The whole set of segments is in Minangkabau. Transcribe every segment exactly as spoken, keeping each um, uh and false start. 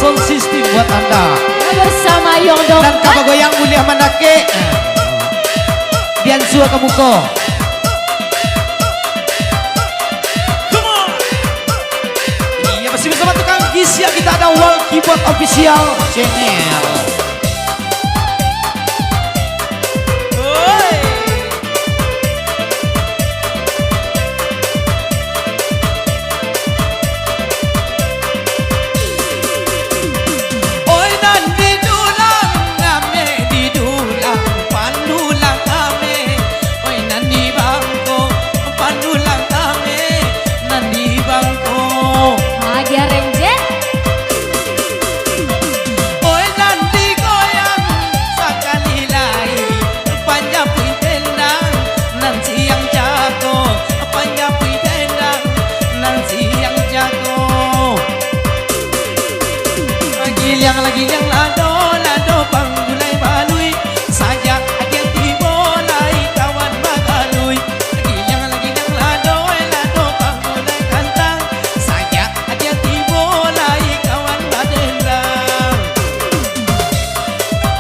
Sound system buat anda. Bersama Yong Dong. Nan ka bagoyang buliah mandakek. Bian sua ka muko. Come on. Iya, masih bersama tukang gisiak kita, ada Wal Keyboard Official Channel. Oi. Oi, nan di dulang, ameh di dulang, pandulang ameh. Oi, nan di bangko, pandulang ameh, nan di bangko. Agiah renjet. Oi, nan digoyang sakali lai, panjapuik dendang nan siang jago, panjapuik dendang nan siang jago. Giliang lagi yang lado, lado panggulai balui, sajak agiah tibo lai kawan bagalui. Giliang lagi yang lado, lado panggulai kantang, sajak agiah tibo lai kawan badendang.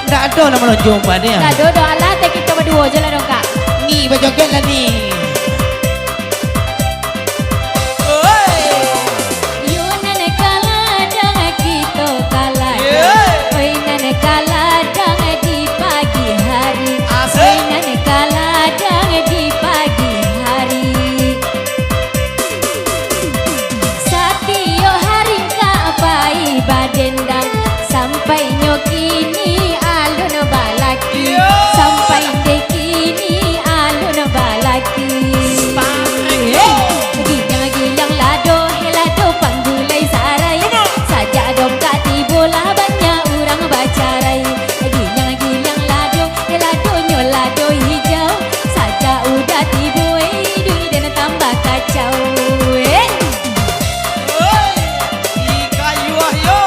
Ndak ado lah malonjong padiah. Ndak ado doh, alah, teh kito baduo je lah dong, Kak. Ni, bajoget lah ni. Oi. Yo nan ka ladang kito ka ladang. Yo. Oi, nan ka ladang di pagi hari. Asik. Oi, nan ka ladang di pagi hari. Satiok hari ka pai badendang, sampai nyo kini alun balaki. Iyo. Sampai dek kini alun balaki. Sparring, yo. Giliang-giliang lado, heh lado panggulai sarai. Come on. Sajak dongkak tibo lah banyak urang bacarai. Giliang-giliang lado, heh ladonyo lado hijau. Sajak udah tibo, eh, iduik den tambah kacau, eh. Oi, di kayu ah, yo.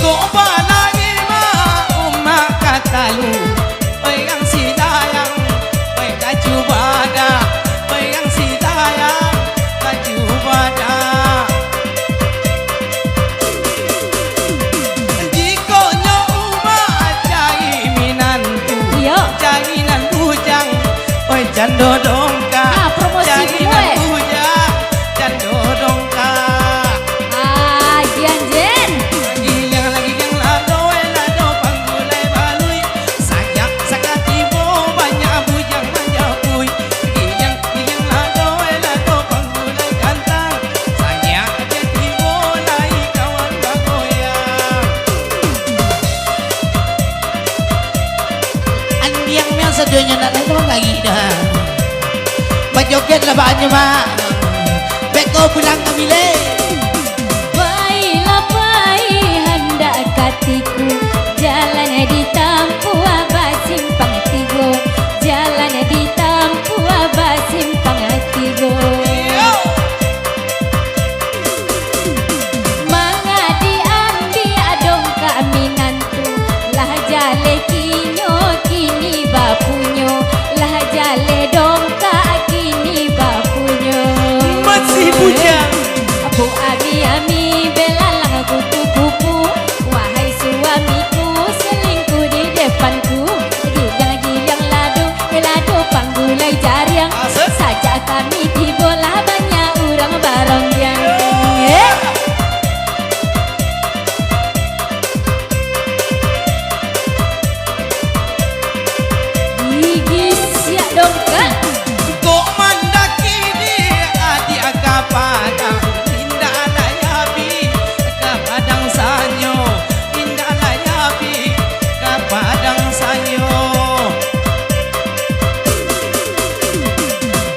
Kok balari ma umak katalu, oi, rang sidayang, oi, kaju badak, oi, rang sidayang, kaju badak. Jikok nyo umak cari minantu, iyo, cari nan bujang, oi, jando dongkak. Ah, promosi cari nan bujang, jando dongkak. Ah, Jen, Jen. Giliang lagi yang lado, eh, lado panggulai balui. Sajak sakatibo banyak bujang manjapuik. Giliang, giliang lado, eh, lado panggulai kantang. Sajak agiah tibo lai kawan bagoyang. Andiang miang sadonyo nak naik doh lagi dah. Bajoget lah baanyo, Mak. Beko pulang ka bilik. Pailah pai handak ka Tiku, jalan ditampuah basimpang tigo, jalan ditampuah basimpang tigo. Manga diambiak dongkak minantu, lah jaleh kinyo kini bapunyo, lah jaleh dongkak kini bapunyo. Masih bujang. Apo ami-ami belalang kupu-kupu, wahai suamiku selingkuh di depanku. Giliang-giliang lado, eh, lado panggulai jariang. Asik. Sajak kami tibo lah banyak urang barondiang. Eh. Gigi siak dongkak. Kok mandaki di adiak ka Padang, indak lai abih ka Padang Sanyo, indak lai abih ka Padang Sanyo.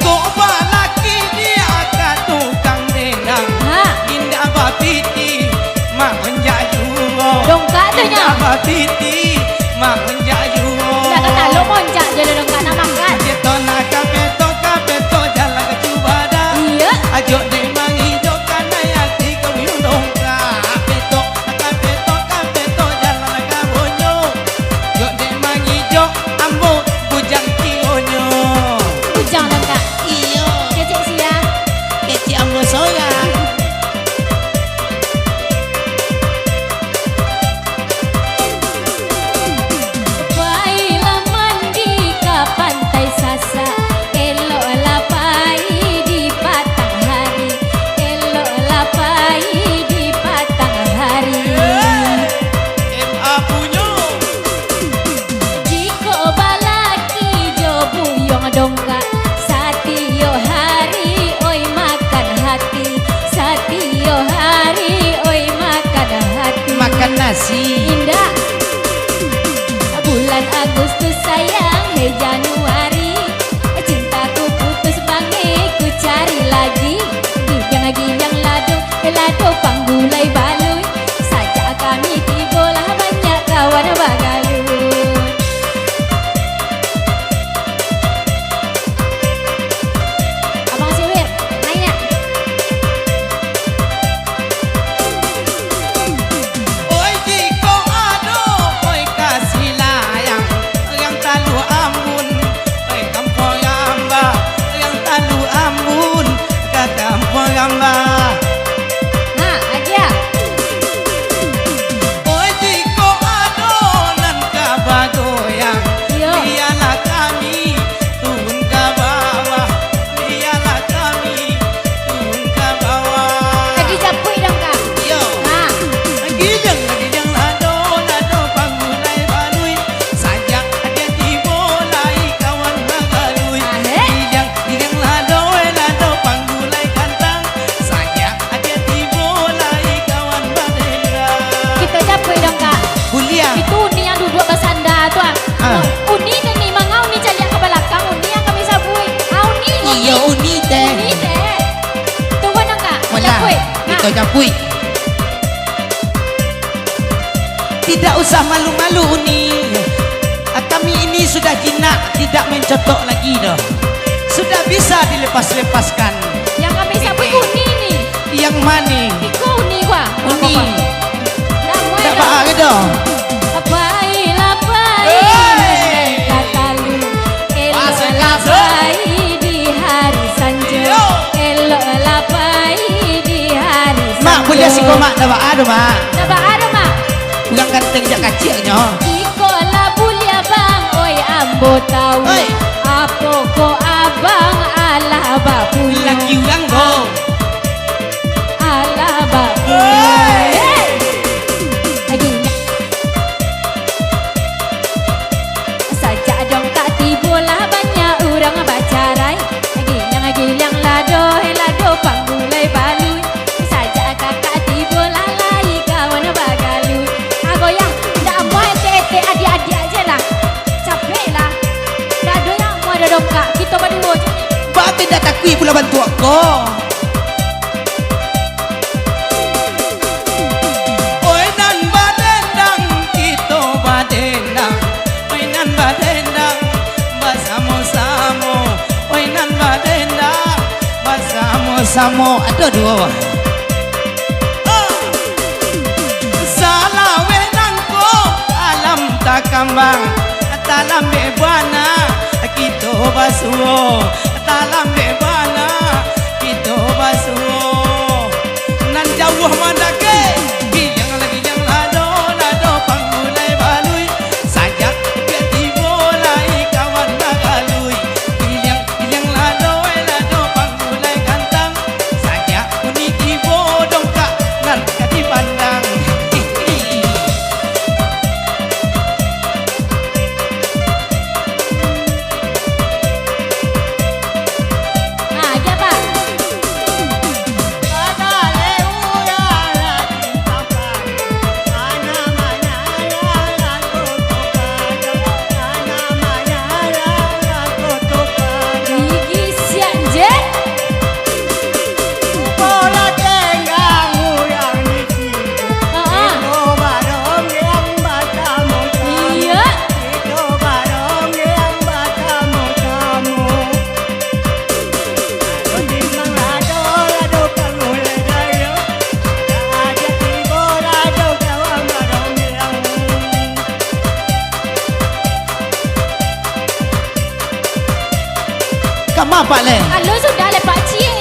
Kok balaki di aka tukang dendang, ha, indak bapiti, maonjak juo. Dongkak tu nyo. Indak bapiti, maonjak juo. Indak ka talok, maonjak je lah dongkak nak makan. Kapeto nak kapeto, kapeto jalan ka Cubada. Iyo. Ajok dek mangijo kanai ati ka buyuang dongkak. Kapeto, kapeto, kapeto jalan ka Bonyo. Ajok dek mangijo ambo bujang kironyo. Si. Indak. Bulan Agustus sayang, hei Januari. Cintaku putus bangih, ku cari lagi. Gigiang-gigiang lado, eh, lado panggulai balui. Sajak kami tibo lah banyak kawan bagalui. Abang Siwir, naiak. Oi, jikok ado, oi, ka Silayang, urang Talu Ambun, oi, kampuang Rambah, urang Talu Ambun, ka kampuang Rambah. Nah, aja. Oi, jikok ado nan ka bagoyang, iyo, bialah kami turun ka bawah, bialah kami turun ka bawah. Ka dijapuik dong, Kak. Iyo. Nah. Gigiang, gigiang lado, lado panggulai balui. Sajak aja tibo lai kawan bagalui. Ah, eh. Gigiang, gigiang lado, eh, lado panggulai kantang. Sajak aja tibo lai kawan badendang. Kito japuik dong, Kak. Buliah. Itu Uni yang duduk basanda tu, ah. Ah. Uni ni, ni, manga Uni caliak ka balakang, Uni yang kami sabuik. Ah, Uni, Uni. Iyo, Uni teh. Uni teh. Tuan dong, Kak. Malah, japuik. Nah. Kito japuik. Tidak usah malu-malu, Uni. Kami ini sudah jinak, tidak mencotok lagi doh. Sudah bisa dilepas-lepaskan. Yang kami sabuik Uni ni. Yang mano? Iko Uni gua. Uni. Ndak baa doh. Apai lah pai, hei, ka Talu. Elok lah pai di hari sanjo. Yo. Elok lah pai di hari sanjo. Mak, buliah siko, Mak. Ndak baa doh, Mak. Ndak baa doh, Mak. Urang ganteng jak kaciaknyo. Iko lah buliah, Bang. Oi, ambo tau. Oi. Apo ko abang alah bapunyio. Laki urang ko. Alah bapunyio. Oi. Hei. Lagi. Sajak dongkak tibo lah banyak urang bacarai. Gigiang-gigiang lado, eh, lado panggulai balui. Sajak kakak tibo lah lai kawan bagalui. Agoyang, ndak amuah etek-etek adiak-adiak je lah. Capek lah. Ndak ado yang amuah ado dongkak, kito baduo je. Baa tu ndak takuik pulo bantuak ko. Oi nan badendang, kito badendang. Oi nan badendang, basamo-samo. Oi nan badendang, basamo-samo. Ado duo. Ah. Salaweh nangko alam takambang, talambek bana kito basuo. Talambek bana kito basuo. Nan jauah mandakek, gigiang lah gigiang lado, lado panggulai balui. Sajak piak tibo lai kawan bagalui. Gigiang, gigiang lado, eh, lado panggulai gantang. Sajak Uni tibo dongkak nan ka dipandang. Ah, aja, Pak. Gigi siap je. Heeh. Iyo. Kama, Pak, leh? Alun sudah leh, Pak Cik,